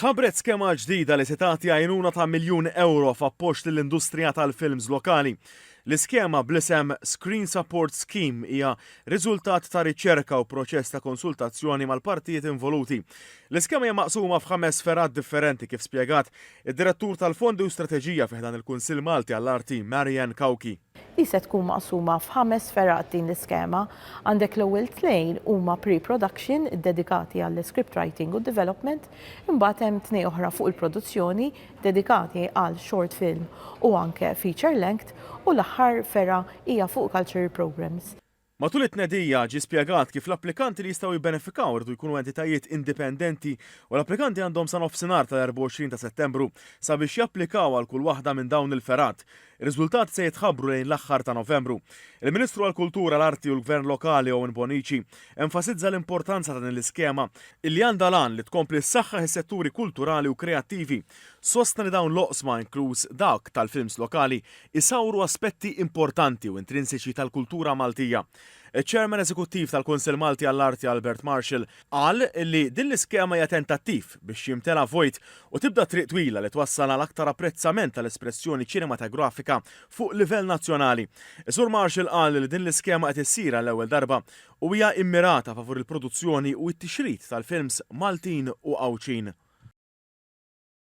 Tħabbret skema ġdida li se tagħti għajnuna ta' miljun ewro f'appoġġ lill-industrija tal-films lokali. L-iskema bl-isem Screen Support Scheme hija riżultat ta' riċerka u proċess ta' konsultazzjoni mal-partijiet involuti. L-iskema hija maqsuma f'ħames fergħat differenti kif spjegat id-Direttur tal-Fondi u Strateġija fi ħdan il-Kunsill Malti għall-Arti Marianne Cauchi. Hi se tkun maqsuma f'ħames fergħat din l-iskema. Għandek l-ewwel tnejn huma pre-production iddedikati għall-script writing u development, imbagħad hemm tnejn oħra fuq il-produzzjoni dedikati għal short film u anke feature length u l-aħħar fergħa hija fuq cultural programmes. Matul it-tnedija ġie spjegat kif l-applikanti li jistgħu jibbenefikaw iridu jkunu entitajiet indipendenti u l-applikanti għandhom sa nofsinhar tal-24 ta' Settembru sabiex japplikaw għal kull waħda minn dawn il-fergħat. Ir-riżultati se jitħabbru lejn l-aħħar ta' Novembru. Il-Ministru għall-Kultura, l-Arti u l-Gvern Lokali Owen Bonnici enfasizza l-importanza ta' din l-iskema illi għandha l-għan li tkompli ssaħħaħ is-setturi kulturali u kreattivi. Sostna li dawn l-oqsma, inkluż dawk tal-films lokali, isawru aspetti importanti u intrinsiċi tal-kultura Maltija. Iċ-Chairman Eżekuttiv tal-Kunsill Malti għall-Arti Albert Marshall qal li din l-iskema hija tentattiv biex jimtela vojt u tibda triq twila li twassal għal aktar apprezzament tal-espressjoni ċinematografika fuq livell nazzjonali. Is-Sur Marshall qal li din l-iskema qed issir għall-ewwel darba u hija immirata favur il-produzzjoni u t-tixrid tal-films Maltin u Għawdxin.